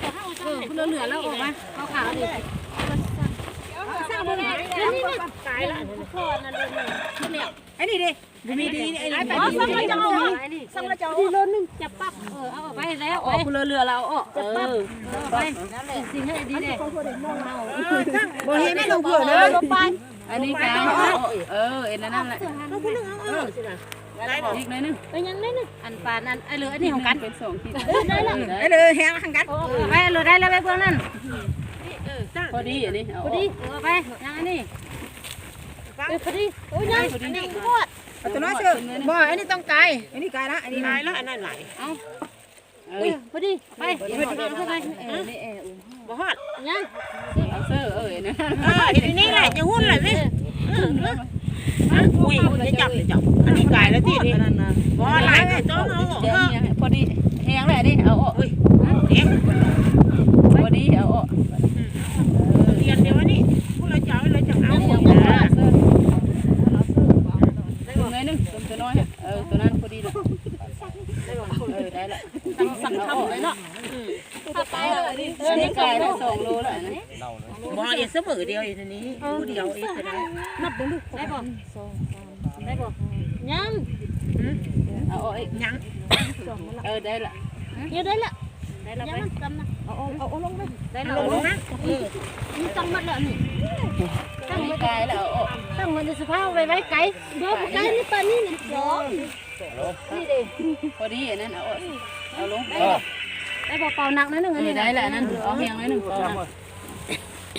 ເອີ ເຫຼືອໆ ແລ້ວອອກມາ ຂາວໆ ນີ້ ຕາຍລະ ອັນນີ້ເດ້ ບໍ່ມີດີ ອັນນີ້ ອໍ ສັ່ງລະເຈົ້າ ສັ່ງລະເຈົ້າ ໂລໜຶ່ງ ຈັບປັບ ເອີ ເອົາອອກໄປແລ້ວ ອອກ ເຫຼືອໆ ແລ້ວເອົາອອກ ເອີ ໄປ ຊິເຮັດດີເດ້ ບໍ່ເຮັດໃຫ້ລົງເຜື່ອເດີ ອັນນີ້ກະ ເອີ ອັນນັ້ນແຫຼະ ອີກໜ້ອຍໜຶ່ງ ເປັນຫຍັງໜ້ອຍໜຶ່ງ ອັນປານນັ້ນ ເອີ ເຫຼືອອັນນີ້ຂອງກັນ ເປັນສອງທີ່ ເອີ ໄດ້ລະ ເອີ ແຮງທາງກັນ ເອີ ໄປ ເຫຼືອໄດ້ລະ ໄປເບື້ອງນັ້ນ ພໍດີ ອັນນີ້ ເອົາ ພໍດີ ເອີ ໄປ ຍັງອັນນີ້ ເອີ ພໍດີ ໂອ້ຍ ຍັງ ພໍດີ ອັນນີ້ໂຄດ ເອົາຕົວນ້ອຍຊື່ ບໍ່ ອັນນີ້ຕ້ອງກາຍ ອັນນີ້ກາຍລະ ອັນນີ້ກາຍລະ ອັນນັ້ນຫຼາຍ ເອົາ ເອີ ພໍດີ ໄປ ເອີ ບໍ່ຮອດ ຍັງ ເອົາເຊີ ເອີ ເຮັດອັນນີ້ແຫຼະ ຢ່າຫຸ້ນແຫຼະ ເອີ ອຸ້ຍ ຢ່າຈັບ ຢ່າຈັບ ອັນນີ້ກາຍລະຕິ ນີ້ ບໍ່ຮອດຫຼາຍ ຕ້ອງເອົາອອກ ພໍດີ ແຮງແຫຼະ ນີ້ ເອົາອອກ ອຸ້ຍ ພໍດີ ເອົາອອກ ລຽນດຽວອັນນີ້ ຜູ້ລະເຈົ້າລະຈັງເອົາ ໜ້ອຍໜຶ່ງ ຕົວນ້ອຍ ເອີ ຕົວນັ້ນພໍດີລະ ເອີ ໄດ້ລະ ສັ່ງທຳເລີຍເນາະ ເອີ ໄດ້ກາຍລະສອງໂລລະ ບໍ່ ເຮັດສະເໝີດຽວ ອັນນີ້ ຜູ້ດຽວເຮັດກະໄດ້ ນັບເບິ່ງດູ ໄດ້ບໍ່ ໄດ້ບໍ່ ຍັງ ເອົາອອກອີກ ຍັງ ເອີ ໄດ້ລະ ເຮັດໄດ້ລະ ໄດ້ລະ ໄປ ເອົາ ເອົາ ເອົາລົງໄປ ໄດ້ລະ ເອົາລົງນະ ເອີ ນີ້ສັ່ງໝົດແລ້ວນີ້ ຕັ້ງໄວ້ໄກແລ້ວ ເອົາອອກ ຕັ້ງໄວ້ໃນສະພາໄວ້ໄກ ບໍ່ໄກນີ້ປານນີ້ມັນຈອງ ນີ້ເດ້ ພໍດີ ອັນນັ້ນເອົາອອກ ເອົາລົງ ໄດ້ບໍ່ ໄດ້ບໍ່ ເປົ່າໜັກໜ້ອຍໜຶ່ງ ອັນນີ້ ໄດ້ລະ ອັນນັ້ນ ເອົາແຮງໜ້ອຍໜຶ່ງ ເປົ່າໜັກ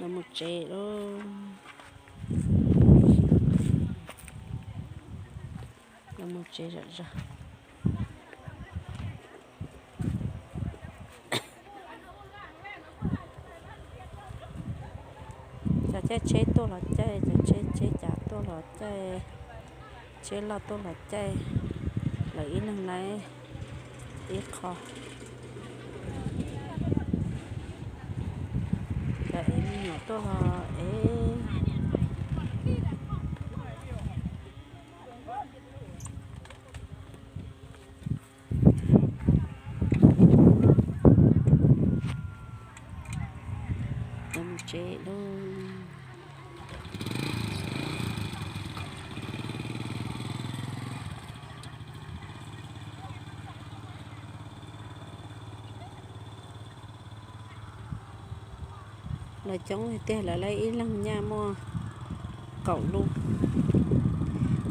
ລະມຸເຈໂລ ລະມຸເຈຈະຈະ ຈະເຈເຊໂຕລະເຈ ຈະເຈເຊຈາໂຕລະເຈ ເຊລະໂຕລະເຈ ລະອີໜຶ່ງໃນ ອີຂໍ ຈະເອມີໂຕລະເອ ເອີ ເຈໂລ ລະຈົ່ງໃຫ້ແຕ່ລະໄລອີຫຼັງຍາມໍເກົາລຸງ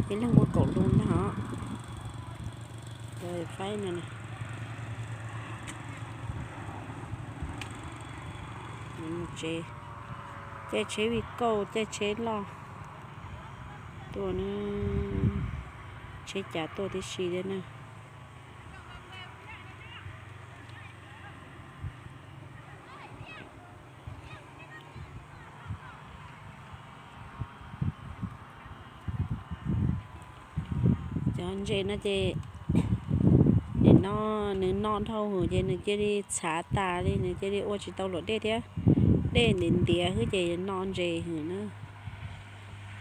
ອີຫຼັງມໍເກົາລຸງນະເນາະ ເອີ ໄຟນັ້ນນະ ເຈ ເຈເຊວິໂກ ເຈເຊລໍ ໂຕໜຶ່ງ ເຊຈາໂຕທີສີ່ເດ້ນະ. ຈອນເຈນະເຈ ເນນອ ເນນອນເທົ່າຫືເຈ ເນເຈດີຊາຕາດີ ເນເຈດີໂອຈິເຕົາໂຫຼດເດເທຍ ເດເນນເດຍຫືເຈ ເນນອນເຈຫືເນ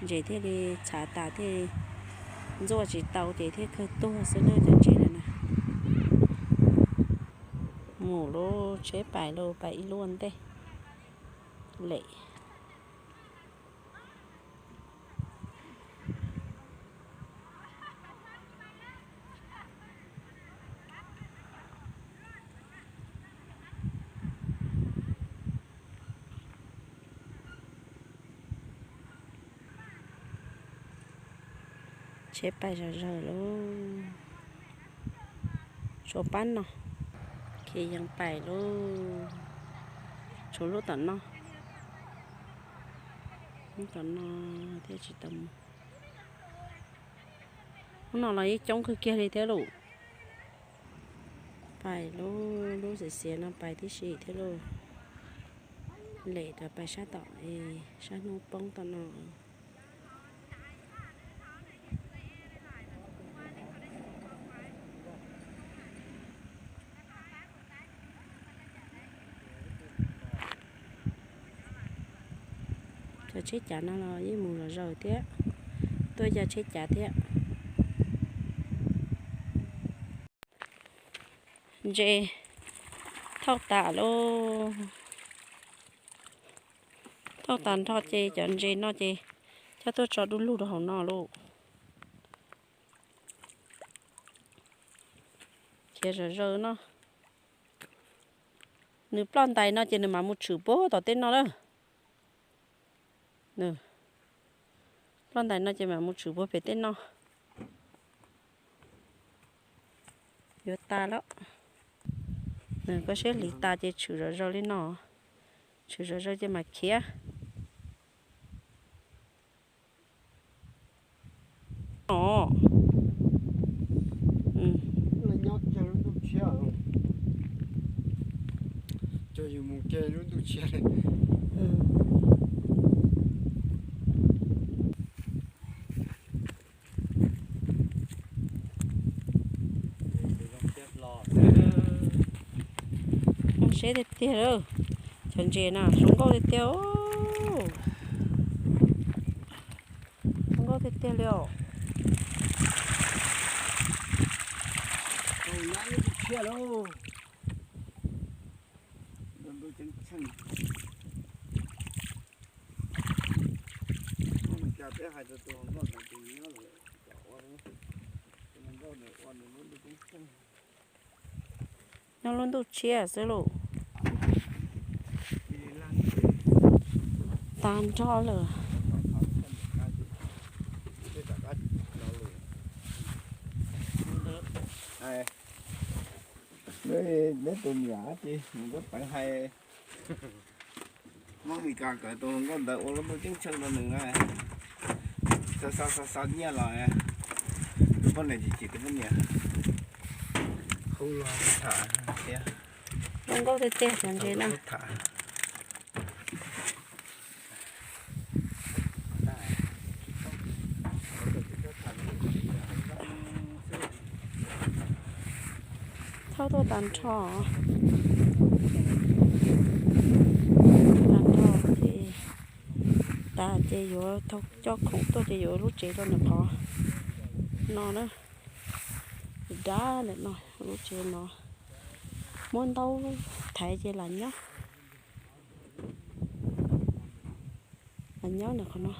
ເຈເທດີຊາຕາເທ ໂອຈິເຕົາເຈເທຄືຕົວເສນະ ຈອນເຈນະນະ. ໝູໂລເຊໄປໂລໄປອີລວນເຕເລ ເຊໄປເຈີໂລ ໂຊປັນເນາະ ເຄຍັງໄປໂລ ໂຊໂລຕອນເນາະ ຕອນເນາະ ເທຈິຕຳ ເນາະ ລະອີຈົ່ງຄືກຽເລເທໂລ ໄປໂລ ໂລເສຍເນາະ ໄປທີສີ່ເທໂລ ເລຕະໄປຊາຕອນເອ ຊາໂນປ່ອງຕອນເນາະ. ຈະເຊຈານະລອ ຍາຍໝູລະເຈີເທ ຕົວຈະເຊຈາເທ ເຈ ເທົ່າຕາໂລ ເທົ່າຕານທໍ່ເຈ ຈອນເຈເນາະເຈ ຈະຕົວຈອດດຸລູດເຮົາເນາະໂລ ເຄຈະເຈີເນາະ. ໜຶ່ງປລອນໄດເນາະ ເຈໜຶ່ງມາມຸດຊື່ໂປ້ຕໍ່ເຕັ້ນເນາະເດີ ເນີ ປລອນໄດເນາະ ເຈມາມຸດຊື່ໂປ້ເປເຕັ້ນເນາະ ຢູ່ຕາແລ້ວ ເນີ ກໍເຊລີຕາ ເຈຊື່ເຈີເລີຍເນາະ ຊື່ເຈີເຈມາເຄຍ ອໍ ອືມ ລະຍອດຈະລຸນດຸເຊຍ ຈະຢູ່ມຸງແກລຸນດຸເຊຍ ເອີ ເຊເຕເຕເດີ ເຊີນເຈນະ ຊົງໂກເຕເຕໂອ. ມັນກໍເຕັມໆເລີຍ ໂອ້ຍ ເຊຍໂລ ມັນບໍ່ຈັງຊັ້ນ ມັນຈັບໄດ້ໃຫ້ຕົວໂຕ ມັນກໍຕົວນີ້ເລີຍ ມັນກໍເນຍ ມັນບໍ່ຈັງຊັ້ນ. ນ້ອງລຸນດູເຊຍເຊີໂລ ຕານທໍເລີ ໄອ້ ເລີຍ ເລີຍຕົວເມຍຕິ ມັນກໍໄປໃຫ້. Mong mi ka ka to ngô đ ô lô mô chính xác là nưng ai. Sa sa sa sa nia la ai. Con này chỉ chỉ cái nia. Không lo thả. Không có cái tê chẳng thế nào. Thâu tô tàn trò. Tàn trò thì ta chế yo thâu cho khổng tô chế yo lũ chế đó nè khó. Nó nữa. Đã nè nó lũ chế nó. Muốn tâu thái chế là nhá. Là nhá nè khó nó.